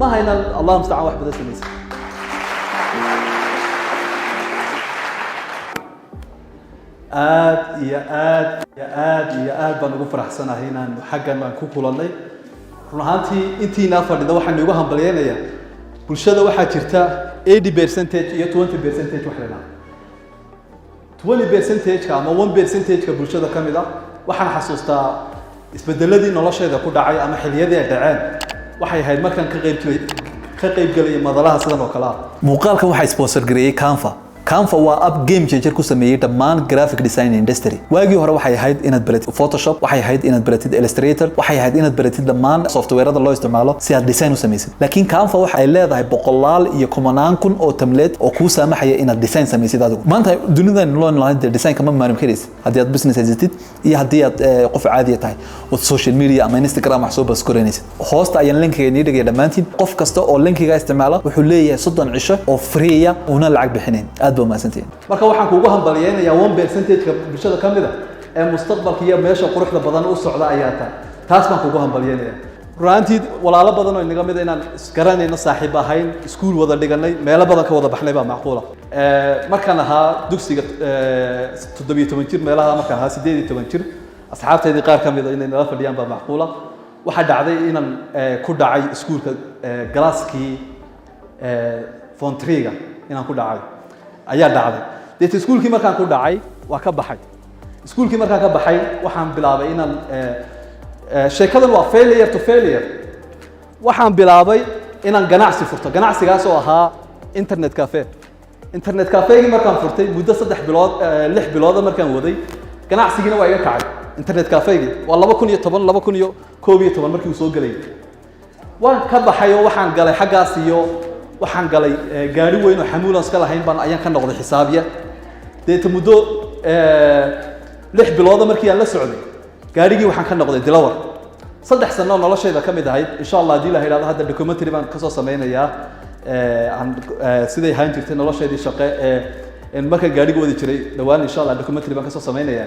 Maaha inaan, Allah mustacaan, wax badan samaysid. Aad iyo aad iyo aad iyo aad baan ugu faraxsanahay inaan xaggan aan ku kulannay. Run ahaantii, intiinaa fadhida waxaan igu hambalyeynayaa. Bulshada waxaa jirta 80% iyo 20% wax la idhaha. 20 percentage-ka ama 1 percentage-ka bulshada ka mid ah, waxaan xasuustaa isbedeladii nolosheeda ku dhacay ama xilliyadii ay dhaceen, waxay ahayd markaan ka qayb gelaya madalaha sidan oo kale ah. Muuqaalkan waxaa sponsor gareeyey Canva. Canva waa app game changer ku sameeyey dhammaan graphic design industry. Waagii hore waxay ahayd inaad baratid Photoshop, waxay ahayd inaad baratid Illustrator, waxay ahayd inaad baratid dhammaan softwareada loo isticmaalo si aad design u samaysid. Laakiin Canva waxa ay leedahay boqolaal iyo kumanaan kun oo template oo kuu saamaxaya inaad design samaysid. Adigu maanta dunidan loo noolahay dee design kama maarmi karaysid, haddii aad business haysatid iyo haddii aad qof caadiya tahay ood social media ama Instagram wax soo post koranaysid. Hoosta ayaan linkiga inii dhigaya dhammaantiin. Qof kasta oo linkiga isticmaala wuxuu leeyahay 30 cisho oo free ah, una lacag bixinayn. Aad baa umahadsantihiin. Marka waxaan kuugu hambalyeynayaa 1 percentage-ka bulshada ka mid a ee mustaqbalka iyo meesha quruxda badan u socda ayaa tahay. Taas baan kuugu hambalyeynaya. Runaantii, walaalo badan oo inaga mid a inaan isgaranayno, saaxiib ahayn, iskuul wada dhiganay, meelo badan ka wada baxnay baa macquula. Markaan ahaa dugsiga 17 jir meelaha, markaan ahaa 18 jir, asxaabtaydii qaar ka mid a inay nala fadhiyaan baa macquula. Waxaa dhacday inaan ku dhacay iskuulka, galaaskii form three-ga inaan ku dhacay ayaa dhacday. Deet iskuulkii markaan ku dhacay, waa ka baxay. Iskuulkii markaan ka baxay, waxaan bilaabay inaan sheekadan waa failure to failure. Waxaan bilaabay inaan ganacsi furto, ganacsigaas oo ahaa internet cafe. Internet cafegii markaan furtay, muddo 3 bilood, 6 bilooda markaan waday, ganacsigiina waa iga kacay. Internet cafegii waa 2010, 2011 markii uu soo gelayay. Waan ka baxay oo waxaan galay xaggaas iyo waxaan galay gaari weyn oo xamuulan iska lahayn baan ayaan ka noqday xisaabiya. Deeta muddo 6 bilooda markii aan la socday gaarigii, waxaan ka noqday dilawar. 3 sano noloshayda ka mid ahayd. Insha Allah, haddii la yidhahdo, hadda documentary baan kasoo sameynayaa aan siday ahaan jirtay noloshaydii shaqe ee markaan gaariga wadi jiray. Dhawaan, insha Allah, documentary baan kasoo sameynayaa.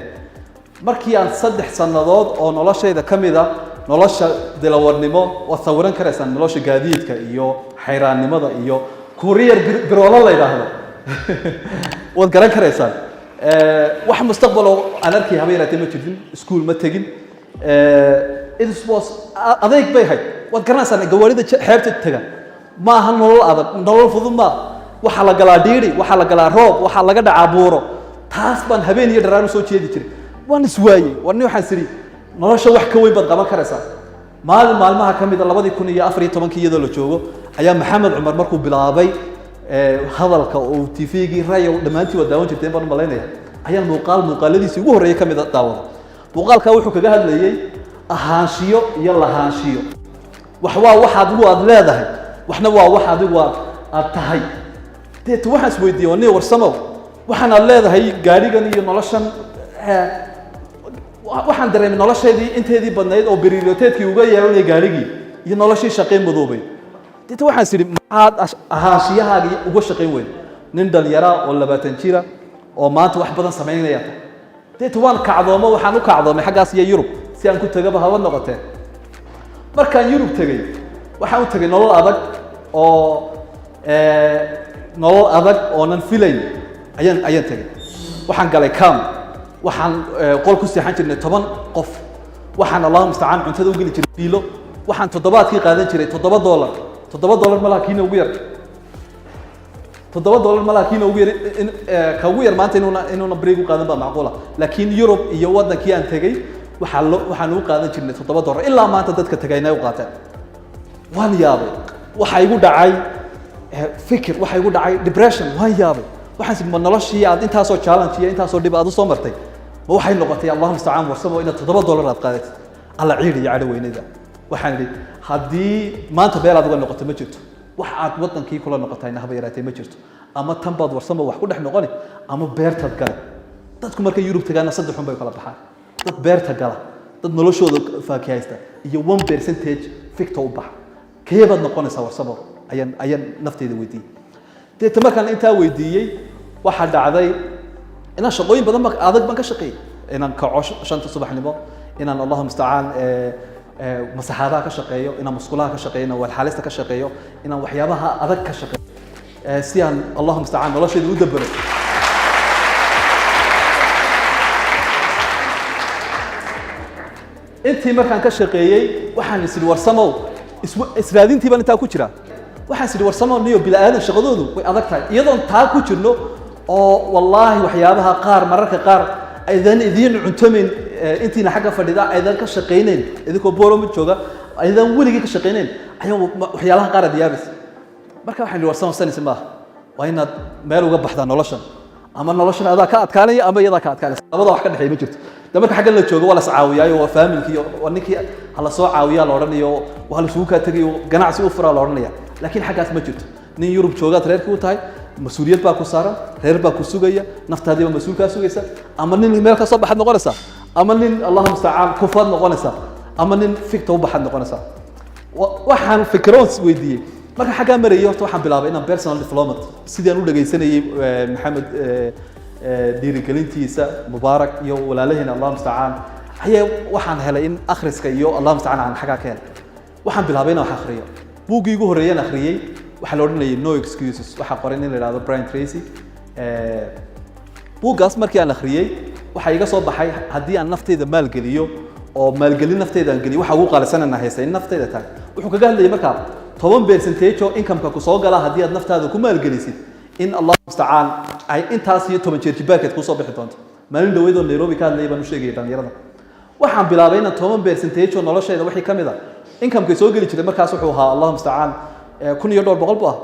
Markii aan 3 sannadood oo noloshayda ka mid a, nolosha dilawarnimo waad sawiran karaysaan, nolosha gaadiidka iyo xayraannimada iyo courier biroolo la yidhaahdo waad garan karaysaan. Wax mustaqbal oo aan arkay haba yaraatee ma jirtin. Iskuul ma tegin. It was adeeg bay ahayd. Waad garanaysaan gawaarida xeebta taga. Ma aha nolol adag, nolol fudud ma. Waxaa la galaa dhiiri, waxaa la galaa roob, waxaa laga dhacaa buuro. Taas baan habeen iyo dharaan usoo jeedi jiray. Waan iswaayey. War nin, waxaan siri nolosha wax ka weyn baad qaban karaysaa. Maalin maalmaha ka mid a, 2014-kii iyadoo la joogo, ayaa Maxamed Cumar markuu bilaabay hadalka uu TV-gii Raya, dhammaantii waa daawan jirteen baan u malaynaya, ayaan muuqaal muuqaaladiisii ugu horreeyay ka mid a daawada. Muuqaalkaa wuxuu kaga hadlayey ahaanshiyo iyo lahaanshiyo. Wax waa wax adigu aad leedahay, waxna waa wax adigu aad tahay. Deet waxaan isweydiiyey, waa nin Warsamow, waxaan aad leedahay, gaadhigan iyo noloshan, waxaan dareemay noloshaydii inteedii badnayd oo beriirooteedkii uga yeelanaya gaadhigii iyo noloshii shaqayn madoobay. Deet waxaan is idhi, maxaad ahaanshiyahaagii uga shaqayn weyn, nin dhalinyara oo 20 jira oo maanta wax badan samaynaya? Deet waan kacdoomo. Waxaan u kacdoomay xaggaas iyo Yurub si aan ku tegaba haba noqotee. Markaan Yurub tegey, waxaan u tegay nolol adag oo nolol adag oonan filayn ayaan tegey. Waxaan galay camp. Waxaan qol ku seexan jirnay 10 qof. Waxaan, Allahu mustacaan, cuntada u geli jiray fiilo. Waxaan toddobaadkii qaadan jiray $7. $7 malaha kiina ugu yar, $7 malaha kiina ugu yar, ka ugu yar maanta inuuna break u qaadan baa macquula. Laakiin Yurub iyo waddankii aan tegey, waxaan ugu qaadan jirnay $7. Ilaa maanta dadka tegayna u qaateen. Waan yaabay. Waxaa igu dhacay fikir, waxaa igu dhacay depression. Waan yaabay. Waxaan is ma noloshii aad intaasoo challenge iyo intaasoo dhib aad usoo martay, ma waxay noqotay, Allahu mustacaan, Warsamo, inaad $7 aad qaadatid? Alla ciid iyo cadho weynayda. Waxaan idhi, haddii maanta meel aad uga noqoto ma jirto, wax aad waddankii kula noqotayna haba yaraatee ma jirto. Ama tan baad, Warsamo, wax ku dhex noqoni, ama beertaad gale. Dadku markay Yurub tagaana saddex un bay kala baxaan: dad beerta gala, dad noloshooda faakihaysta, iyo 1% ficta u baxa. Kee baad noqonaysaa, Warsamo? Ayaan nafteyda weydiiyey. Deeta markaan intaa weydiiyey, waxaa dhacday inaan shaqooyin badan adag baan ka shaqeeyey, inaan kaco 5-ta subaxnimo, inaan, Allahu mustacaan. masaxaadaha ka shaqeeyo, inaan musqulaha ka shaqeeyo, inaan walxaalista ka shaqeeyo, inaan waxyaabaha adag ka shaqeeyo, si aan, Allahu mustacaan, noloshayda u dabero. Intii markaan ka shaqeeyey, waxaan is idhi, warsamow, israadintii baan intaa ku jira. Waxaan is idhi, warsamow niyo bini aadan shaqadoodu way adag tahay. Iyadoon taa ku jirno oo wallaahi waxyaabaha qaar mararka qaar aydan idiin cuntomayn, intiina xagga fadhida aydan ka shaqaynayn, idinkoo Borama jooga aydan weligii ka shaqaynayn, ayaa waxyaalaha qaar aad yaabaysa. Marka waxaan idhi, warsamow, sanaysa maaha, waa inaad meel uga baxdaa noloshan. Ama noloshan adaa ka adkaanaya ama iyadaa ka adkaanaysa, labada wax ka dhexeeya ma jirto. De marka xaggan la joogo waa la iscaawiyaayo, waa family-kii, waa ninkii hala soo caawiyaa la odhanayo, waa la isugu kaa tegayo, ganacsi u furaa la odhanaya. Laakiin xaggaas ma jirto. Nin Yurub joogaad reerkii u tahay, mas-uuliyad baa ku saaran, reer baa ku sugaya, naftaadiiba mas-uul kaa sugaysa. Ama nin meel ka soo baxaad noqonaysaa, ama nin, Allahu mustacaan, kufaad noqonaysaa, ama nin figta u baxaad noqonaysaa. Waxaan fikroon weydiiyey marka xaggaa marayay, horta waxaan bilaabay inaan personal development, sidii aan u dhegaysanayey Maxamed dhiirigelintiisa, Mubaarak iyo walaalaheena, Allah mustacaan, ayaa waxaan helay in akhriska iyo, Allah mustacaan, aan xaggaa ka helay. Waxaan bilaabay inaan wax akhriyo. Buuggii ugu horreeyaan akhriyey waxaa la odhanayay No Excuses. Waxaa qoray nin la yidhahdo Brian Tracy. Buuggaas markii aan akhriyey, waxaa iga soo baxay haddii aan nafteyda maalgeliyo oo maalgelin nafteyda aan geliyo, waxa ugu qaalisanana haysta in nafteyda tahay. Wuxuu kaga hadlayay markaa 10 percentage oo income-ka ku soo gala haddii aad naftaada ku maalgelisid, in, Allah mustacaan, ay intaas iyo 10 jeer jibaarkeed kusoo bixi doonto. Maalin dhaweyd oo Nairobi ka hadlayay baan u sheegayay dhalinyarada. Waxaan bilaabay inaan 10 percentage oo noloshayda wixii ka mid a income-ka soo geli jiray, markaas wuxuu ahaa, Allah mustacaan, kun iyo dhowr boqol buu ah,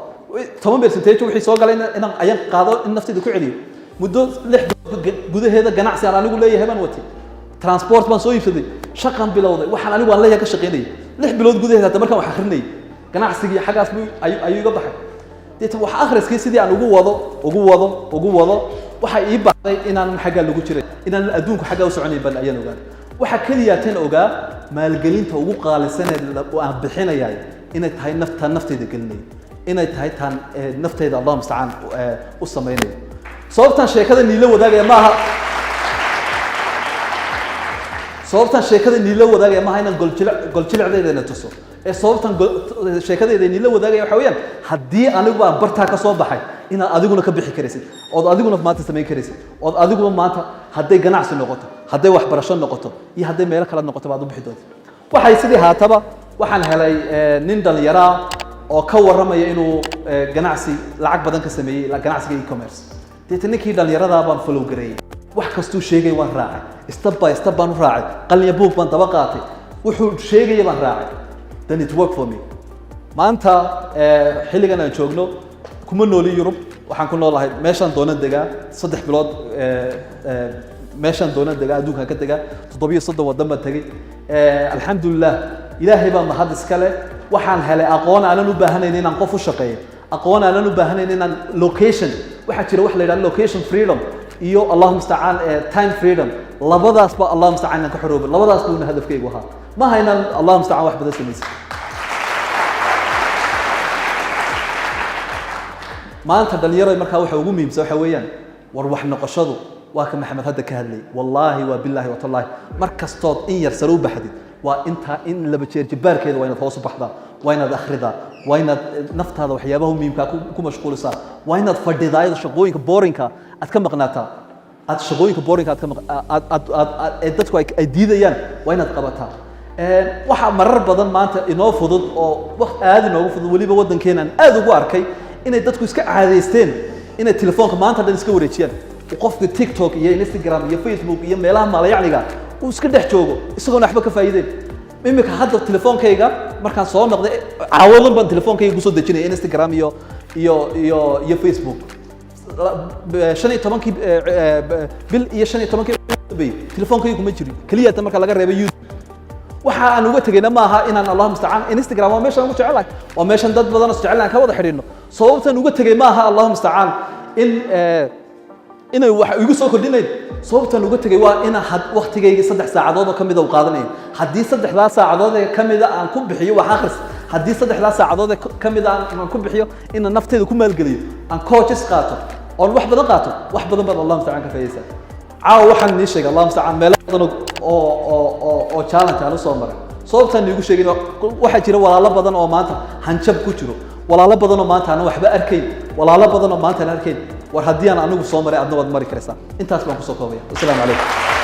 10 percentage wixii soo galay inaan ayaan qaado, in naftayda ku celiyo. Muddo 6 bilood gudaheeda ganacsi aan anigu leeyahay baan watay, transport baan soo iibsaday, shaqan bilowday, waxaan anigu aan leeyahay ka shaqaynayay 6 bilood gudaheeda. Hadda markaan wax akhrinayay, ganacsigii xaggaas buu ayuu iga baxay. Deeta wax akhriskii sidii aan ugu wado, ugu wado, ugu wado, waxaa ii baxday inaanan xaggaa lagu jiray, inaanan adduunku xaggaa u soconayn ban ayaan ogaaday. Waxaa keliya tan ogaa, maalgelinta ugu qaalisaneed oo aan bixinayaay inay tahay naftaan naftayda gelinaya, inay tahay taan naftayda, Allah mustacaan, u samaynayo. Sababtaan sheekada niila wadaagaya maaha, sababtaan sheekada niila wadaagaya maaha inaan goljilicdeedana tuso, ee sababtaan sheekadeyda niila wadaagaya waxa weeyaan, haddii anigu aan bartaa ka soo baxay, inaad adiguna ka bixi karaysid, ood adiguna maanta samayn karaysid, ood adiguna maanta hadday ganacsi noqoto, hadday waxbarasho noqoto iyo hadday meelo kale noqoto baad u bixi doonta. Waxay sidii haataba, waxaan helay nin dhalinyaro ah oo ka warramaya inuu ganacsi lacag badan ka sameeyey, ganacsiga e-commerce. Deeta ninkii dhalinyaradaa baan follow gareeyey, wax kastuu sheegay waan raacay, step by step baan u raacay, qalin buug baan daba qaatay, wuxuu sheegaya baan raacay. Then it worked for me. Maanta xilligan aan joogno kuma nooli Yurub, waxaan ku noolahay meeshaan doonan degaa, 3 bilood meeshaan doonan degaa, adduunkaan ka degaa, 37 waddan baan tegey. Alxamdulilah, Ilaahay baa mahad iska leh. Waxaan helay aqoon aanan u baahanayn inaan qof u shaqeeyo, aqoon aanan u baahanayn inaan location. Waxaa jira wax la yidhahdo location freedom iyo, Allahu mustacaan, time freedom. Labadaasba, Allahu mustacaan, inaan ka xoroobo, labadaas buuna hadafkaygu ahaa. Maaha inaan, Allahu mustacaan, wax badan samaysan. Maanta dhalinyaro markaa waxa ugu muhiimsan waxa weeyaan, war wax noqoshadu waa ka Maxamed hadda ka hadlayay. Wallaahi waa bilaahi watallaahi, mar kastood in yar sare u baxdid, waa intaa in laba jeer jibaarkeeda waa inaad hoos u baxdaa, waa inaad akhridaa, waa inaad naftaada waxyaabaha muhiimkaa ku mashquulisaa, waa inaad fadhidaa, iyadoo shaqooyinka boring-ka aad ka maqnaataa, aad shaqooyinka boring-ka aad ka maq aad aad aad aad ee dadku ay diidayaan waa inaad qabataa. Waxaa marar badan maanta inoo fudud oo waqt aad inoogu fudud, weliba waddankeenan aad ugu arkay, inay dadku iska caadaysteen inay telefoonka maanta dhan iska wareejiyaan. Qofka TikTok iyo Instagram iyo Facebook iyo meelaha maalayacniga uu iska dhex joogo isagoon waxba ka faa'iideyn. Imika hadda telefoonkayga markaan soo noqday, caawadan baan telefoonkayga kusoo dejinaya Instagram iyo Facebook. 15-kii bil iyo 15-kii dambeeyey telefoonkayga kuma jirin, keliya ta marka laga reebay YouTube. Waxa aan uga tegayna maaha inaan, Allahu mustacaan, Instagram waa meeshaan ugu jecelahay, waa meeshan dad badan oo jecel aan ka wada xidhiidhno. Sababtan uga tegay maaha, Allahu mustacaan, in inay wax igu soo kordhinayn. Sababtan uga tegay waa inaan waqtigaygii 3 saacadood oo ka mida u qaadanayo. Haddii saddexdaa saacadood ee ka mida aan ku bixiyo wax akhris, haddii saddexdaa saacadood ee ka mida aan ku bixiyo inaan nafteyda ku maalgeliyo, aan coaches qaato oon wax badan qaato, wax badan baad, Allah mustacaan, ka faa'iidaysaa. Caawa waxaan inii sheegay, Allah mustacaan, meelo badan oo challenge aan usoo maray. Sababtaan iigu sheegin, waxaa jira walaalo badan oo maanta hanjab ku jiro, walaalo badan oo maanta aanan waxba arkayn, walaalo badan oo maanta aan arkayn. War haddii aan anigu soo maray, adna waad mari karaysaa. Intaas baan kusoo koobaya. Wasalaamu calaykum.